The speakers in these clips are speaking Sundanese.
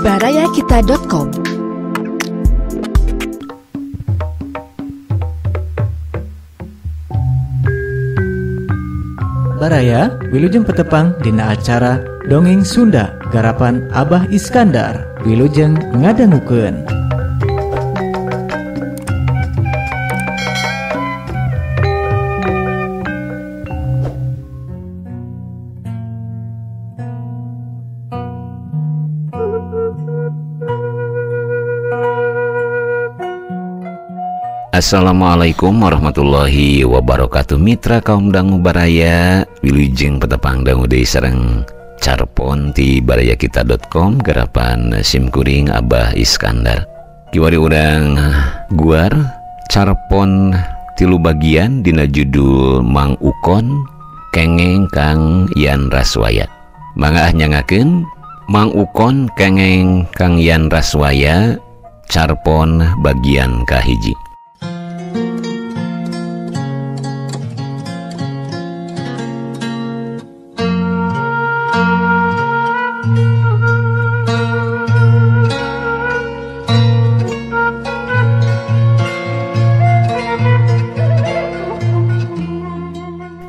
Barayakita.com. Baraya wilujeng petepang dina acara Dongeng Sunda garapan Abah Iskandar wilujeng ngadangukeun. Assalamualaikum warahmatullahi wabarakatuh. Mitra kaum dangu baraya, wilujeng petepang dangu deui sareng carpon ti barayakita.com garapan simkuring Abah Iskandar. Kiwari urang guar carpon tilu bagian dina judul Mang Ukon Kengeng Kang Yan Raswaya. Mangga nyangakeun Mang Ukon Kengeng Kang Yan Raswaya carpon bagian kahiji.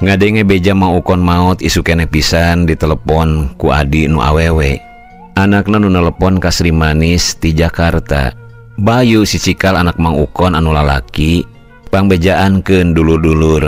Ngadenge beja Mang Ukon maot isu keneh pisan ditelepon ku adi nu awewe. Anakna nu nelepon ka Sri Manis ti Jakarta. Bayu si cikal anak Mang Ukon anu lalaki pangbejaankeun dulur-dulur.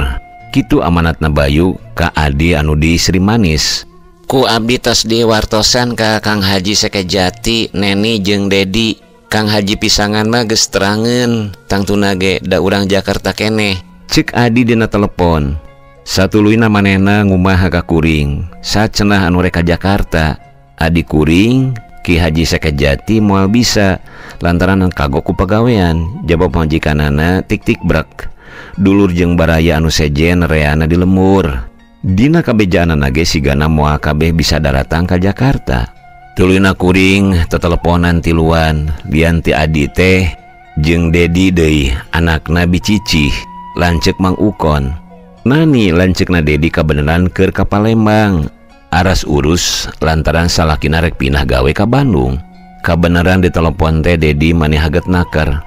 Kitu amanatna Bayu ka adi anu di Sri Manis. Ku abdi tos diwartosan ka Kang Haji Sekejati, Neni jeung Dedi. Kang Haji pisangan mah geus terangeun, tangtuna ge da urang Jakarta keneh. Cek adi dina telepon. Satuluyna manehna ngumaha ka kuring, sacenah anu rek ka Jakarta. Adi kuring Ki Haji Sekejati moal bisa lantaran kagok ku pagawean. Jawab majikanana tik-tik brek. Dulur jeung baraya anu sejen reana di lemur. Dina kabejaanana ge sigana moal kabeh bisa daratang ka Jakarta. Tuluyna kuring teteleponan tiluan, lian ti adi teh jeung Dedi deui anakna bicicih lanceuk Mang Ukon. Nani lanceukna Dedi kabeneran keur ka Palembang. Aras urus lantaran salakina rek pindah gawe ka Bandung. Kabeneran ditelepon teh Dedi maneh haget naker.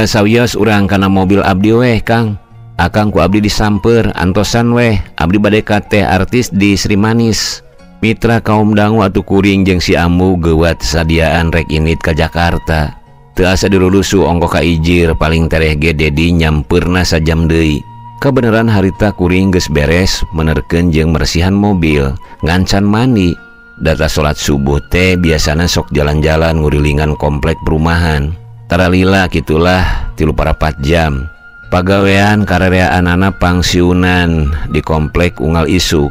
Sawios urang kana mobil abdi weh Kang. Akang ku abdi disamper antosan weh. Abdi bade ka teh artis di Sri Manis. Mitra kaum dangu atuh kuring jeung si Ambu geuwat sadiaan rek init ka Jakarta. Teu asa dirurusu ongko ka ijir paling tereh ge Dedi nyampeurna sajam deui. Kebenaran harita kuring geus beres menerkeun jeung meresihan mobil ngancan mandi. Data salat subuh teh biasana sok jalan-jalan ngurilingan komplek perumahan. Tara lila kitulah 3-4 jam. Pagawean karereaanana pangsiunan di komplek unggal isuk.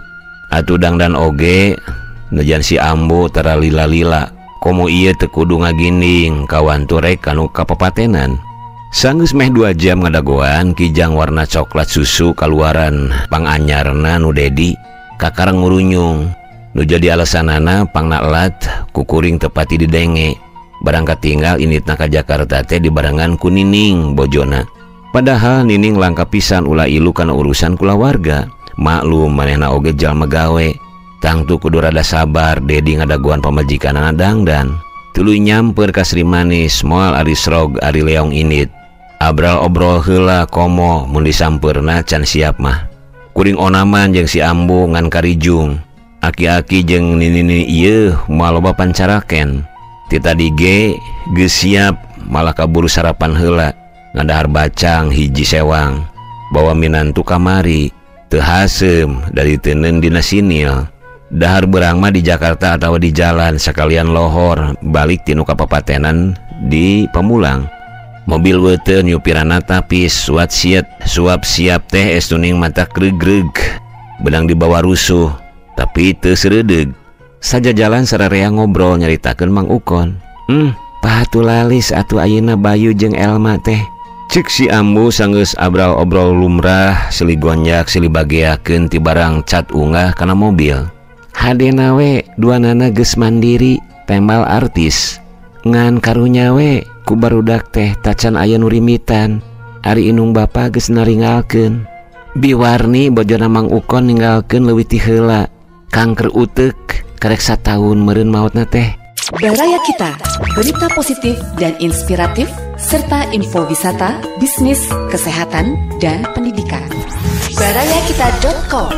Atuh dangdan oge nejan si Ambo tara lila-lila. Komo ieu teu kudu ngaginding kawantu rek kanu kapapatenan. Sanggeus meh 2 jam ngadagoan kijang warna coklat susu kaluaran panganyarna nu Dedi kakareng ngurunyung. Nu jadi alasanana pangna elat kukuring tepati didenge. Barang katinggal initna ka Jakarta teh dibarengan ku Nining bojona. Padahal Nining langka pisan ulah ilu kana urusan kulawarga. Maklum manehna oge jalma gawe. Tangtu kudu rada sabar Dedi ngadagoan pamajikanana dangdan. Tuluy nyamper ka Sri Manis moal ari srog ari leong init. Abral obrol heula komo mun disampeurna can siap mah. Kuring onaman jeung si Ambu ngan karijung. Aki-aki jeung nini-nini ieu moal loba pancaraken. Ti tadi ge geus siap malah kaburu sarapan heula. Ngadahar bacang hiji sewang. Bawa minantu kamari. Teu haseum dari teuneun dina sinil. Dahar berang mah di Jakarta atawa di jalan sekalian lohor balik tinu kapapatenan di Pamulang. Mobil weuteun nyupirana tapis suat siet suap siap teh es tuning mata kregreg benang dibawa rusuh tapi teu sereudeg. Saja jalan sararea ngobrol nyaritakeun Mang Ukon. Pahatulalis atuh ayeuna Bayu jeung Elma teh. Cek si Ambu sanggeus abral obrol lumrah silih gonjak silih bageakeun ti barang cat ungah kana mobil. Hadena we duanana geus mandiri temal artis. Ngan karunya we ku barudak teh tacan aya nu rimitan. Ari indung bapa geus naringalkeun. Biwarni bojona Mang Ukon ninggalkeun leuwih ti heula. Kanker uteuk karek sataun meureun maotna teh. Baraya Kita, berita positif dan inspiratif, serta info wisata, bisnis, kesehatan, dan pendidikan. Barayakita.com.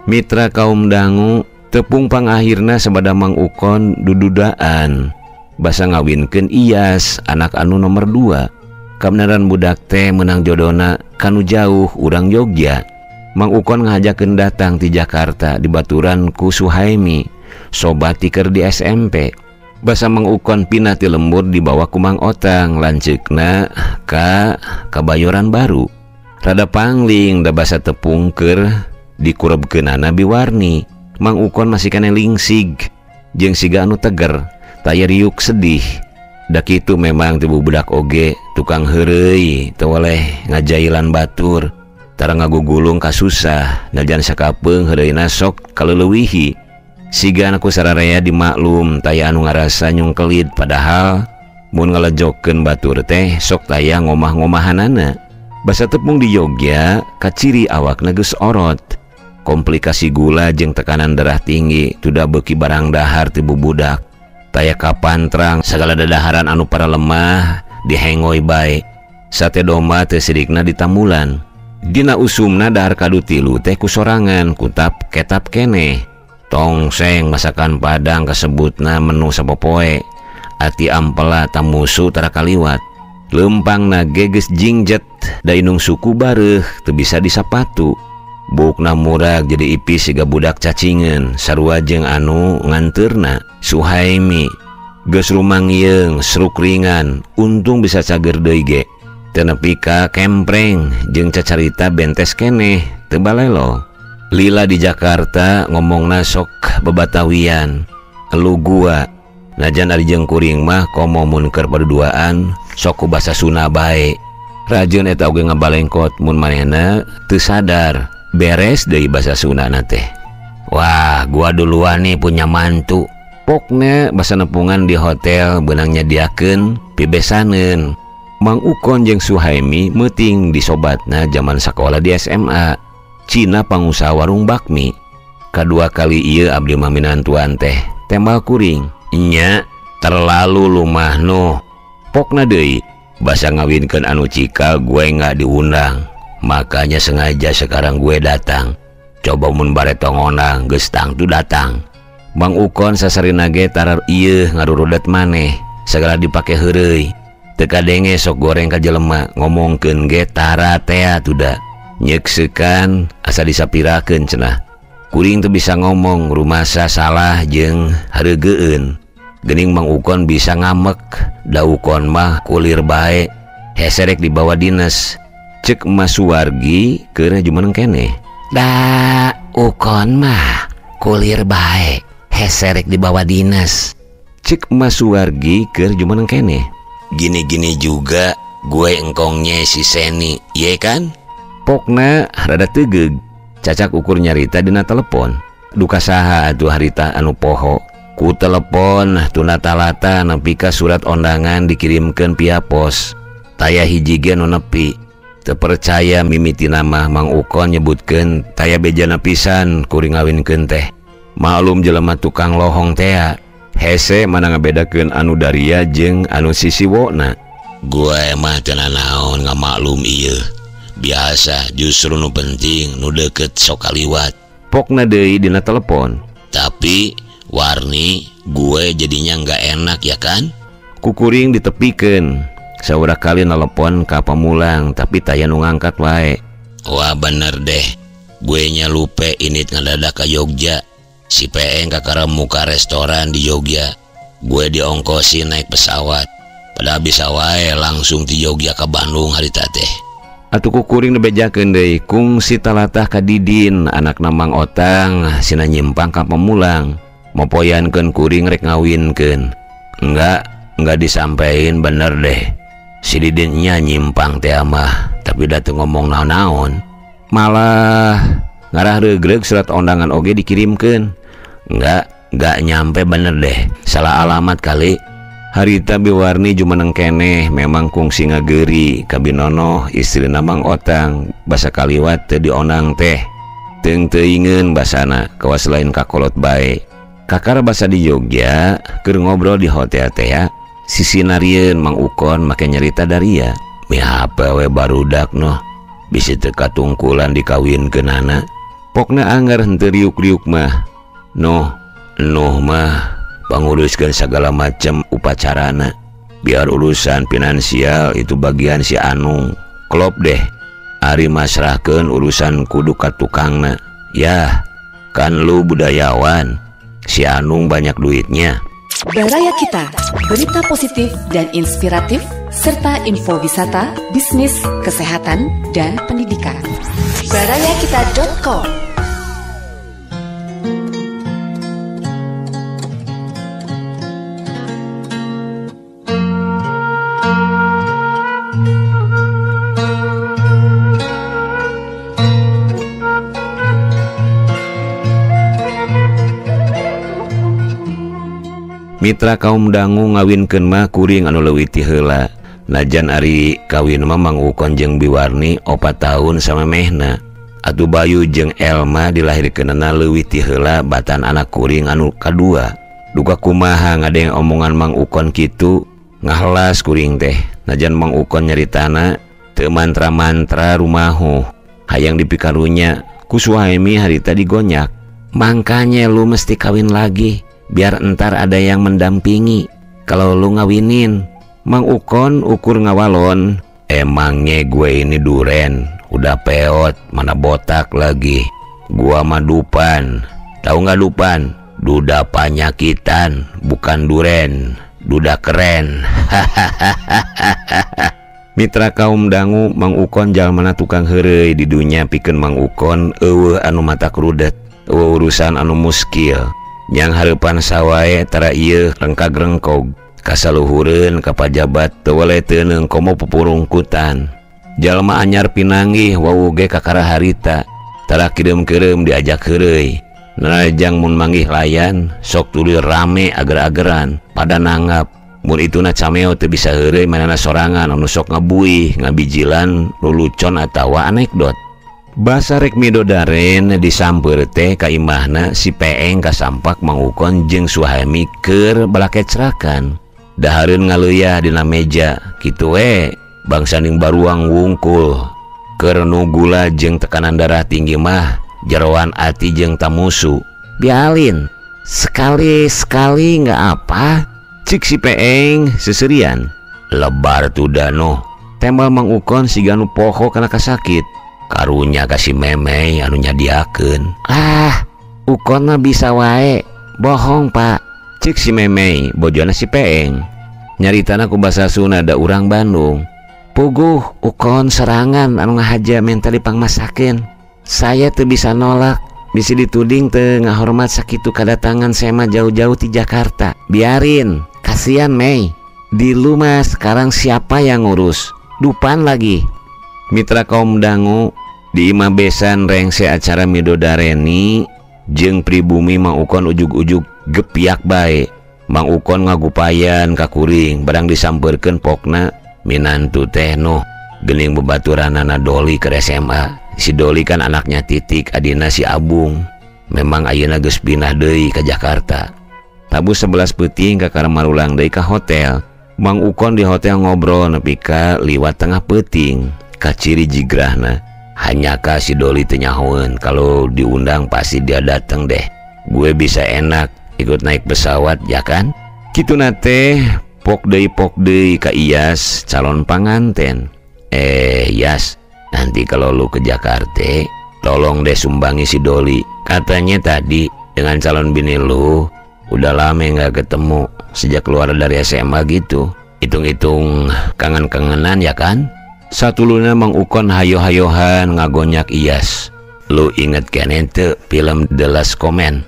Mitra kaum dangu tepung pangakhirna sabada Mang Ukon dududaan basa ngawinkeun Iyas anak anu nomor 2. Kabeneran budak teh menang jodona kanu jauh urang Yogya. Mang Ukon ngajakeun datang ti Jakarta dibaturan ku Suhaimi sobat tiker di SMP. Basa Mang Ukon pindah ti lembur dibawa ku Mang Otang lanceukna ka Kebayoran Baru. Rada pangling da basa tepung keur dikurebkeunana biwarni. Mang Ukon masih kene lingsig jeung siga anu teger taya riuk sedih. Da kitu memang ti budak oge tukang heureuy teu weleh ngajailan batur tara ngagugulung kasusah najan sakapeung heureuyna sok kaleulewihi. Siga ku sararea dimaklum taya anu ngarasa nyungkelit padahal mun ngalejokeun batur teh sok taya ngomah-ngomahanana. Basa tepung di Yogya kaciri awakna geus orot. Komplikasi gula jeung tekanan darah tinggi tuda beuki barang dahar ti bubudak. Taya kapantrang sagala dadaharan anu para lemah dihengoi bae. Sate domba teu sidikna ditamulan. Dina usumna dahar kadu tilu teh kusorangan kutap ketap keneh. Tongseng masakan Padang kasebutna menu sapopoe. Ati ampela tamusu tara kaliwat. Lempang nage geus jingjet da inung suku bareuh teu bisa disapatu. Bukna murag jadi ipis siga budak cacingan sarua jeung anu nganteurna. Suhaimi geus rumangieung seruk ringan untung bisa cager deui ge. Teu nepi ka kempreng jeung cacarita bentes keneh teu balelo. Lila di Jakarta ngomongna sok bebatawian elu gua. Najan ari jeung kuring mah komo mun keur paduduaan sok ku basa Sunda bae. Rajeun eta oge ngabalengkot mun manehna teu sadar beres deui basa Sundana teh. Wah, gua duluan nih punya mantu. Pokna basa nepungan di hotel beunang nyadiakeun pibesaneun. Mang Ukon jeung Suhaimi meuting di sobatna jaman sakola di SMA. Cina pangusaha warung bakmi. Kadua kali ieu abdi mah minantuan teh tembal kuring. Nya terlalu lumah nuh. Pokna deui basa ngawinkeun anu cikal gue nggak diundang. Makanya sengaja sekarang gue datang. Coba mun bareto ngonang geus tangtu datang. Mang Ukon sasarina ge tarar ieu ngarurudet maneh sagala dipake heureuy. Teu kadenge sok goreng ka jelema ngomongkeun ge tara tea tuda. Nyekseukan asa disapirakeun cenah. Kuring teu bisa ngomong rumasa salah jeung hareugeun. Gening Mang Ukon bisa ngamek, da Ukon mah kulir bae, heserek dibawa dinas. Cek Mas Suwargi keur jumeneng keneh. Da Ukon mah kulir bae, heserek dibawa dinas. Cek Mas Suwargi keur jumeneng keneh. Gini-gini juga gue engkongnya si Seni, ye kan? Pokna rada tegeug. Cacak ukur nyarita dina telepon. Duka saha atuh harita anu poho. Ku telepon tuna talata nepi ka surat ondangan dikirimkeun via pos. Taya hiji ge nu nepi. Teu percaya mimitina mah Mang Ukon nyebutkeun taya bejana pisan kuring ngawinkeun teh. Maklum jelema tukang lohong tea. Hese mana ngabedakeun anu daria jeung anu sisiwona. Gue mah teu nanaon ngamaklum ieu. Biasa justru nu penting nu deket sok kaliwat. Pokna deui dina telepon. Tapi Warni gue jadinya nggak enak ya kan? Kukuring ditepikeun. Saurang kali nelpon ka pamulang tapi taya nu ngangkat wae. Wah bener deh, gue nya lupe init ngadadak ka Yogya. Si PN kakara muka restoran di Yogya. Gue diongkosin naik pesawat. Padahal bisa wae langsung di Yogya ke Bandung harita teh. Atuh kukuring dibejakeun deui kungsi talatah ka Didin anakna Mang Otang sina nyimpang ka pemulang. Mopoyankeun kuring rek ngawinkeun. Enggak disampein bener deh. Si Didinnya nyimpang teh mah, tapi da teu ngomong naon-naon. Malah Ngarah regreg surat undangan oge dikirimkeun. Enggak nyampe bener deh. Salah alamat kali. Harita Biwarni jumeneng keneh memang kungsi ngageri ka Binono istrina Mang Otang basa kaliwat teu dionang teh. Teung teuingeun basana kawas lain kakolot bae. Kakara basa di Jogja keur ngobrol di hotel teh ya. Sisi narieun Mang Ukon make nyarita daria. Mihape we barudak noh bisi teu katungkulan dikawinkeunana. Pokna anggar henteu riuk-riuk mah. Noh noh mah panguruskeun segala macam upacarana. Biar urusan finansial itu bagian si Anung. Klop deh. Ari masrahkeun urusan kudu ka tukangna. Yah, kan lu budayawan. Si Anung banyak duitnya. Baraya Kita, berita positif dan inspiratif serta info wisata, bisnis, kesehatan, dan pendidikan. Barayakita.com. Mitra kaum dangu ngawinkeun mah kuring anu leuwih ti heula. Najan ari kawin mah Mang Ukon jeung Biwarni 4 tahun samemehna. Atuh Bayu jeung Elma dilahirkeunana leuwih ti heula batan anak kuring anu kadua. Duka kumaha ngadeng omongan Mang Ukon kitu ngahelas kuring teh. Najan Mang Ukon nyaritana teu mantra-mantra rumahu. Hayang dipikarunya ku Suhaimi harita digonyak. Mangkanya lu mesti kawin lagi biar entar ada yang mendampingi kalau lu ngawinin. Mang Ukon ukur ngawalon, emangnya gue ini duren, udah peot, mana botak lagi. Gua mah dupan, tahu nggak dupan? Duda panyakitan, bukan duren, duda keren. Mitra kaum dangu Mang Ukon jalmana tukang heureuy di dunya pikeun Mang Ukon eueuh anu mata krudet, eueuh urusan anu muskil. Yang hareupan sawae tara ieu rengkag-rengkog kasaluhureun ka pajabat teu weleh teuneung komo pupurungkutan. Jalma anyar pinanggih wau ge kakara harita tara kireum-kireum diajak heureuy. Narajang mun manggih layan sok tuluy rame ager-ageran pada nanggap. Mun ituna cameo teu bisa heureuy manehna sorangan anu sok ngabuih ngabijilan lulucon atawa anekdot. Basa rek midodaren disamper teh ka imahna si Peeng kasampak Mang Ukon jeung Suhaimi keur balakecrakan. Dahareun ngaleuya dina meja kitu we bangsa ning baruang wungkul. Keur nu gula jeung tekanan darah tinggi mah jeroan ati jeung tamusu. Bialin sekali-sekali nggak apa cik si Peeng seserian. Lebar tudano tembal Mang Ukon siga nu poho kana kasakit. Karunya kasih memei anu nyadiakeun. Ah, Ukon mah bisa wae. Bohong, Pak. Cik si memei, bojona si Peeng. Nyaritana ku basa Sunda da urang Bandung. Puguh Ukon serangan anu ngahaja menta dipangmasakeun. Saya teu bisa nolak. Bisi dituding teu ngahormat sakitu kadatangan saya mah jauh-jauh ti Jakarta. Biarin, kasihan Mei. Di lu mah sekarang siapa yang ngurus? Dupan lagi. Mitra kaum dangu di imah besan rengse acara midodareni jeung pribumi Mang Ukon ujug-ujug gepiak bae. Mang Ukon ngagupayan ka kuring barang disampeurkeun pokna minantu teh noh geuning bebaturanana Doli ke SMA. Si Doli kan anaknya Titik, adina si Abung. Memang ayeuna geus pindah deui ka Jakarta. Tabuh 11 peuting kakara marulang deui ka hotel. Mang Ukon di hotel ngobrol nepi ka liwat tengah peuting. Kaciri jigrahna hanya ka si Doli teu nyahoeun kalau diundang pasti dia dateng deh. Gue bisa enak ikut naik pesawat ya kan? Kituna teh pok deui ka Iyas calon panganten. Yas, nanti kalau lu ke Jakarta tolong deh sumbangi si Doli. Katanya tadi dengan calon bini lu udah lama nggak ketemu sejak keluar dari SMA gitu. Hitung-hitung kangen-kangenan ya kan? Satuluna Mang Ukon hayo-hayohan ngagonyak Iyas. Lu inget kan ente film The Last Command?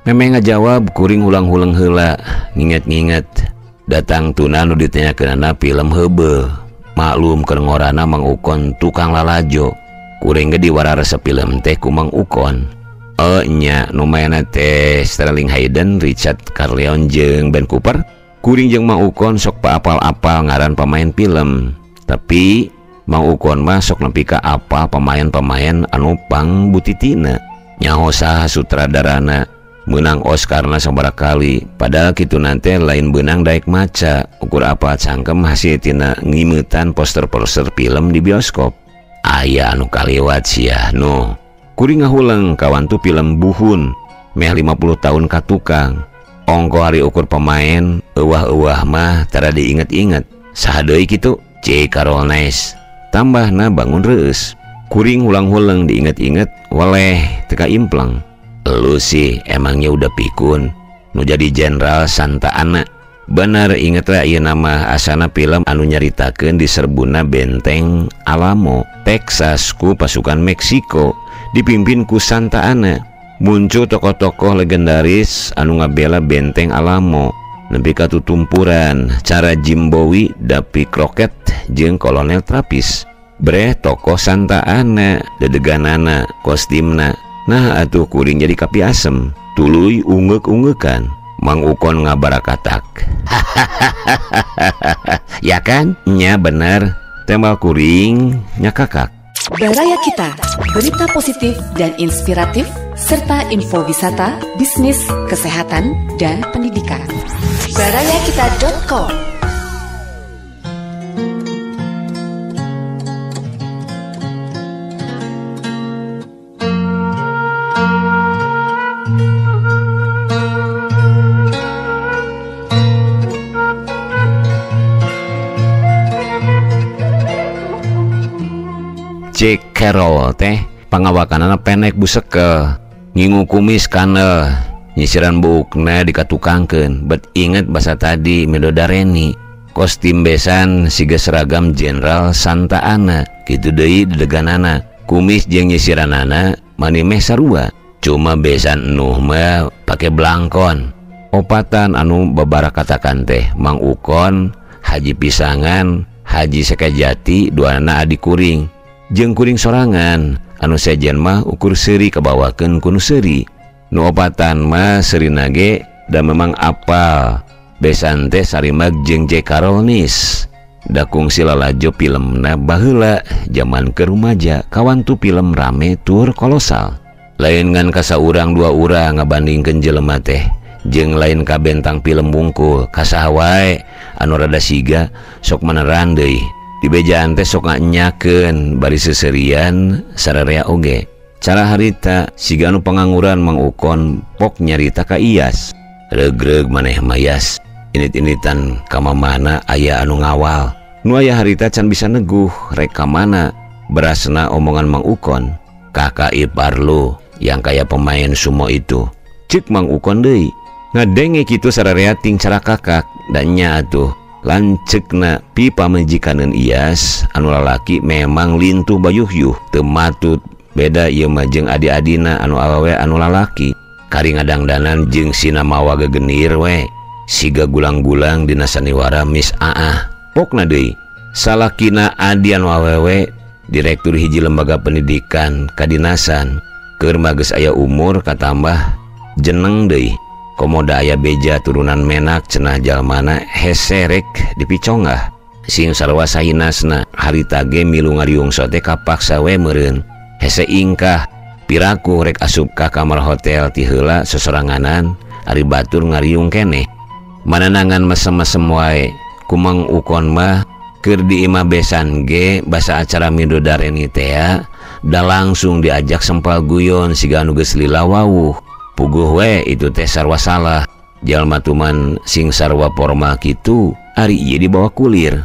Memang ngajawab kuring hulang-hulang heula, nginget-nginget. Datang tuna nu ditanyakeunana film heubeul. Maklum keur ngorana Mang Ukon tukang lalajo. Kuring ge diwararesep film teh ku Mang Ukon. Nya nu maenna teh Sterling Hayden, Richard Carleon jeung Ben Cooper. Kuring jeung Mang Ukon sok paapal-apal ngaran pemain film. Tapi Mang Ukon mah sok nepi ka apal pemain-pemain anu pangbutitina. Nyaho saha sutradarana meunang Oscarna sabaraha kali. Padahal kitu nante lain beunang daek maca, ukur apal cangkem hasil tina ngimeutan poster-poster film di bioskop. Aya anu kaliwat sia nu. Kuring ngahuleng kawantu film Buhun meh 50 tahun ka tukang. Ongko hari ukur pemain euwah-euwah mah tara diinget-inget. Saha deui kitu? C. Carol Nice. Tambahna bangun reueus. Kuring hulang-huleng diinget-inget waleh teka implang. Lu sih emangnya udah pikun nu jadi Jenderal Santa Anna. Bener inget lah ieu nama asana film anu nyaritakeun diserbuna benteng Alamo, Texas ku pasukan Meksiko dipimpin ku Santa Anna. Muncul tokoh-tokoh legendaris anu ngabela benteng Alamo nepi ka tutumpuran cara Jim Bowie, Davy Crockett jeung Kolonel Travis. Breh tokoh Santa Anna dedeganana kostimna. Nah atuh kuring jadi kapiasem tuluy ungeuk-ungeukan. Mang Ukon ngabarakatak. Ya kan? Nya bener. Tembal kuring nyakakak. Baraya Kita, berita positif dan inspiratif serta info wisata, bisnis, kesehatan, dan pendidikan. Barayakita.com. Jack Carroll teh pangawakanana pendek busekel, ngingu kumis kanel, nyisiran buukna dikatukangkeun. Bet inget basa tadi midodareni, kostim besan siga seragam Jenderal Santa Anna, kitu deui dedeganana, kumis jeung nyisiranana mani meh sarua. Cuma besan enuh mah pake blangkon. Opatan anu babarakatakan teh Mang Ukon, Haji Pisangan, Haji Sekajati, duana adi kuring. Jeung kuring sorangan anu sejen mah ukur seuri kabawakeun ku nu seuri. Nu opatan mah seurina ge da memang apal besan teh sarimag jeung J. Carol Nis. Da kungsi lalajo filmna baheula jaman keur rumaja kawantu film rame tur kolosal. Lain ngan ka saurang dua urang ngabandingkeun jelema teh jeung lain ka bentang film wungkul ka saha wae anu rada siga sok meneran deui. Dibejaan teh sok nganyakeun bari seserian sararea oge. Cara harita siga anu pangangguran Mang Ukon pok nyarita ka Iyas. Regreg maneh mayas. Init-initan ka mamana aya anu ngawal. Nu aya harita can bisa neguh rek ka mana berasna omongan Mang Ukon. Kakak ipar lu yang kaya pemain sumo itu. Cek Mang Ukon deui. Ngadenge kitu sararea ting cara kakak dan nya atuh. Lancekna pi pamajikaneun Iyas anu lalaki memang lintuh bayuhyuh teu matut beda ieu mah jeung adi-adina anu awewe anu lalaki kari ngadangdanan jeung sina mawa gegenir we siga gulang-gulang dina saniwara Miss Aah. Pokna deui salakina adi anu awewe direktur hiji lembaga pendidikan kadinasan keur mah geus aya umur katambah jeneng deui. Komoda aya beja turunan menak cenah jalmana heserek dipicongah sing sarua sahinasna harita ge milu ngariung sote kapaksa we meureun hese ingkah piraku rek asup ka kamar hotel ti heula sosoranganan ari batur ngariung keneh mananangan mesem-mesem wae kumang Ukon mah keur di imah besan ge basa acara midodareni tea da langsung diajak sempal guyon siga anu geus lila wawuh. Puguh we itu teh sarwa salah jalma tuman sing sarwa formal kitu ari ieu dibawa kulir.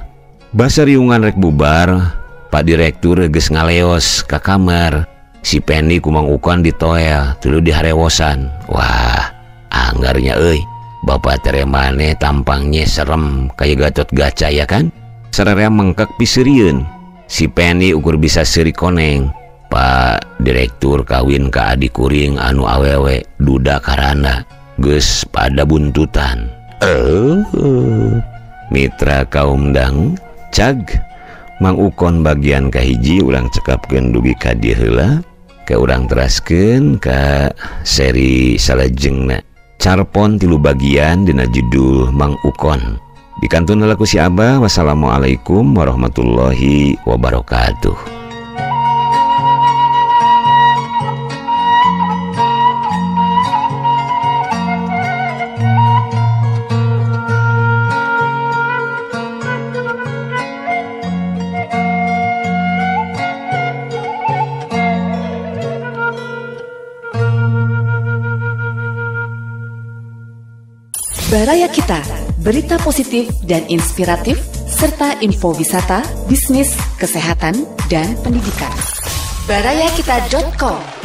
Basa riungan rek bubar Pak Direktur geus ngaleos ka kamar. Si Pendi ku Mang Ukon ditoel tuluy diharewosan. Wah anggarnya euy bapak tere maneh tampangnya serem kaya Gatot Gaca ya kan. Sararea mengkek piseurieun. Si Pendi ukur bisa seuri koneng. Pak Direktur kawin ka adi kuring anu awewe duda karana geus pada buntutan. Mitra kaum dang cag Mang Ukon bagian kahiji urang cekapkeun dugi ka dieu heula, ke urang teraskeun ka seri salajengna. Carpon 3 bagian dina judul Mang Ukon. Dikantun heula ku si Abah. Wassalamualaikum warahmatullahi wabarakatuh. Baraya Kita, berita positif dan inspiratif, serta info wisata, bisnis, kesehatan, dan pendidikan. Barayakita.com.